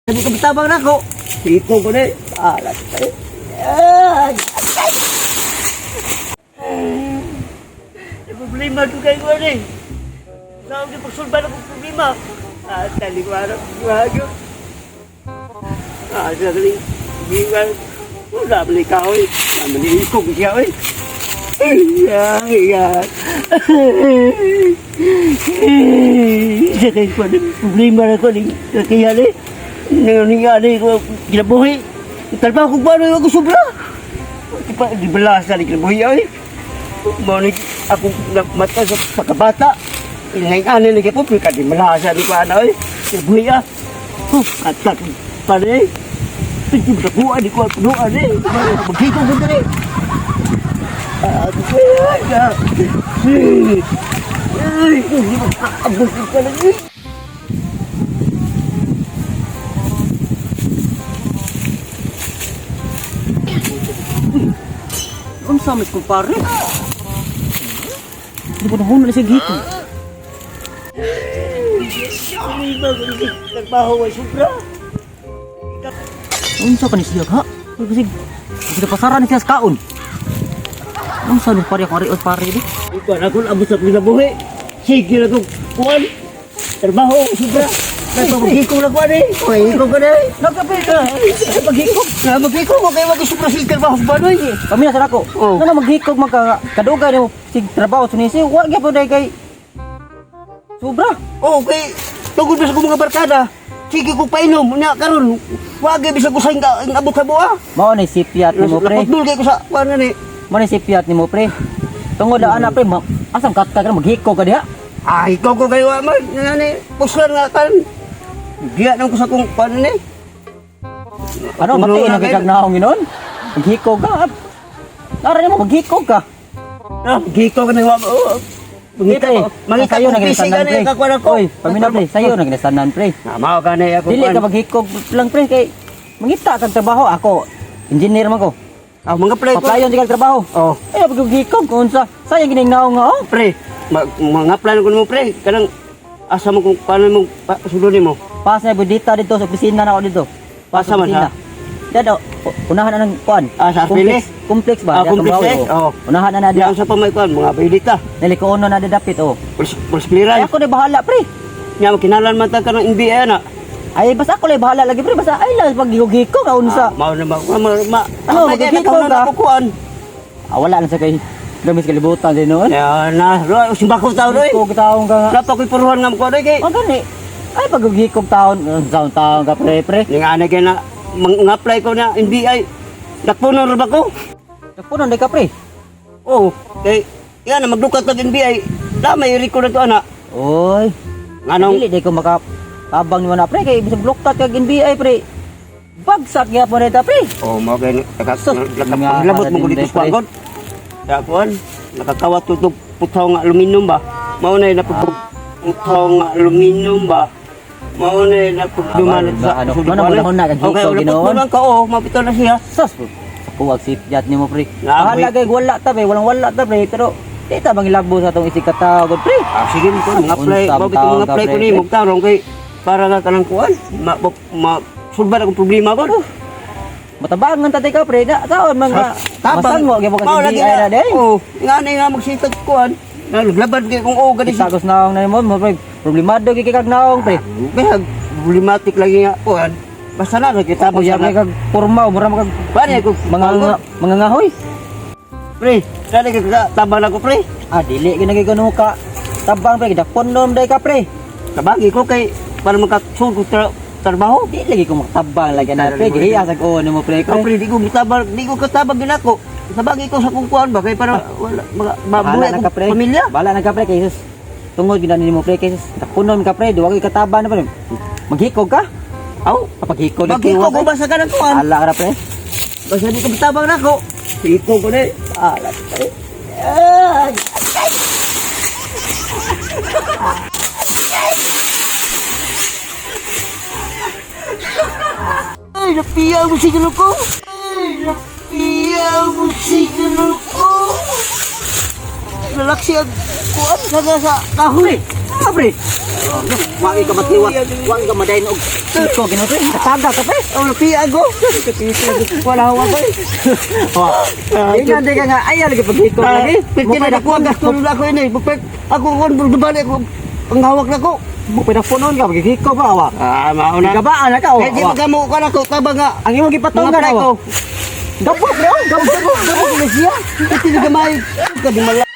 Di ka bitabang nako. Iko ko ni. Alat tayo. Ay! Ay, problema ko kayo ko ni. Sa akong pagsulban akong problema. Ah, tali ko harap. Bago. Ah, sa galing. Hindi. Wala balik ka, oy. Namali ko siya, oy. Ay, ay, ay. Sa kayo pa problema na ko ni kaya ni. Nangyari ko kinabuhi. Trabaho ko ba na ako sobra? Di pa di balas na ni kinabuhi ay. Mao ni ako mata sa pagkabata. Inay ani ni ko ka di malasa ni ko ana oy. Kinabuhi ah. Huh, atat pare. Hindi ba ko ani ko punuan eh. Magkita ko diri. Ah, ay, ay. Ay, abot ko lagi. Unsa mas kumpare? Di ba nahuna na siya gihiko? Problema ko ni trabaho ay sobra. Unsa ka ni siya ha? Kasi kasi pasaran ni siya sa kaon. Unsa ni pare ako arios pare di? Ikaw na kung abot sa kinabuhi. Sige na kong kuwan. Trabaho ay sobra. Nagpapagiko na kuwan eh. Pagiko ko na eh. Nagkape ka. Pagiko. Magiko ko kayo mag-sobra sa trabaho sa banoy. Kami na sa ako. Oh. Nga maghikog man ka kadugay nimo sig trabaho sunisi wa gyapon day kay sobra. Oh, kay tugod ba sa kong mga barkada. Sige ko painom nya karon. Wag bisag ko sa ang abot sa buwa. Mao ni sipyat nimo pre. Naputbol kay ko sa kuwan na ni. Mao ni sipyat nimo pre. Tungod na ana pre, asang katka ka maghikog ka diha? Ay, ikaw ko kayo man. Nga ni, puslan nga kan. Giya nang ko sa kong kuwan ni. Ano mati na kay kag naong ginon? Maghikog ka. Nara nimo maghikog ka. Ah, giko ka nang oh. Mangita Pre, ko. Mangita sayo ko na busy ka ginasanan ni pre. kakuan ako. Oy, paminaw pre, sayo na ginasanan pre. Na mao ka na ako. Dili ka maghikog lang pre kay mangita kag trabaho ako. Engineer man ko. Ah, mga play ko. Paplayon di kag trabaho. Oh, Ay maghikog kung unsa. Sayang gining naong nga oh. pre. Mga plan ko nimo pre. Kanang asa mo kung paano mo sulod nimo. Pasa budita dito sa opisina na ako dito. Asa man opisina. Dado, unahan na ng kuan. Ah, sa Complex, Arpili? complex ba? Ah, Diya, complex Tumbawi, eh? oh. Oo. Unahan na na diya. Diyan sa pamay kuan mga baydita. Nalikuono na di dapit oh. Pulis pulis Ay clearance. ako na bahala pre. Nya kinalan man ta ka ng NBA na. Ay basta ako lang bahala lagi pre basta ay lang paghikog ka unsa. Ah, mao na ma ma, ma Ano, ah, magkikita ka ka? ako kuan. Ah, wala na sa kay gamis kalibutan din noon. Ya na, ro simbako taon oy. Hikog taon ka nga. Dapat ko'y puruhan nga kuan oy kay. Oh, gani. Ay, paghihikog taon, taon taon ka, pre, pre. Ning ana kay na mang-apply ko na NBI. Nakpuno ra ba ko? Nagpunon di ka, pre. Oh, kay yan na magdukat kag NBI. Da may record na to ana. Oy, Nganong dili di ko maka tabang ni na pre kay bisag bloktat kag NBI pre. Bagsak gyapon reta pre. Oh, mo kay Sus, nakapaglabot mo ko dito sa pre. kuan. Ya kuan, nakakawat ko tog putaw nga aluminum ba. Mao na napag putaw nga aluminum ba. Mao na napagduman Aba, sa ano, sulod ano, kuan. panahon na, kag Okay, hikaw, wala ginoon. putol ka oh, mapito na siya. Sus, sa kuwag sipyat nimo pre. Na, Bahala kay wala ta pre, walang wala ta pre, pero di ta mangilabo sa atong isig katawag pre. Ah, sige mo mga apply, Unsa mao gid taon mga ka, apply ko pre, ni pre? magtarong kay para ka kanang kuan, ma, ma, ma sulban akong problema ko. Matabangan ta ka pre, na saon mga masango gyapon Mao kag lagi NBI na day. Oh, nga ni nga magsitag kuan. Naglaban kay kung oh gani Kitagos naong na nimo, pre. Problemado gyud kay kag naong pre. Behag problematic lagi nga kuan. Basta na kita Ako mo kay kag porma, mura kag Bani ko mga mga ngahoy. Pre, dali ka tabang na ko pre. Ah, dili gyud nagay kuno ka. Tabang pre, gidakpon nom day ka pre. Tabagi ko kay para makasud ko trabaho. Di lagi ko makatabang lagi na pre, gihiya sa oo nimo pre. Ko pre, di ko gitabang, di ko katabang ginako. Tabagi ko sa kung kuan ba kay para wala mga Bahala mabuhay na akong ka pre. pamilya. Bahala na ka pre kay Jesus. Tungod gyud na nimo pre kay Jesus. Dakpon ka pre, duwag katabang na pre. Maghikog ka? Aw, Paghikog Maghiko ko ba sa kanang kuan? Ala ka na pre. Basta di ko bitabang nako. Hiko ko ni. Alat. Ay. Ay, napiya mo siguro ko. Ay, napiya mo siguro ko. Nalaksi ang kuan sa kahoy. Ah, pre. Wa ka matiwat, wa ka madayon og hikog Ginoo, pre. Kataga ka, pre. Oh, napiag ko. Wala hawa ko eh. Wa. Ingan di ka nga ayaw lagi paghikog lagi. Pwede na ako ang gasto na ako ini. Bukpek, ako kung dubali ako. Ang hawak na ko. Mo pinapunon ka maghikog ba wa. Ah, mauna. Gabaan na ka oh. Eh, di magamo ka na ko. Taba nga. Ang imong gipatungan Mga na ko. Gabok bro, gabok. Gabok na siya. Ito na gamay. Kadimala.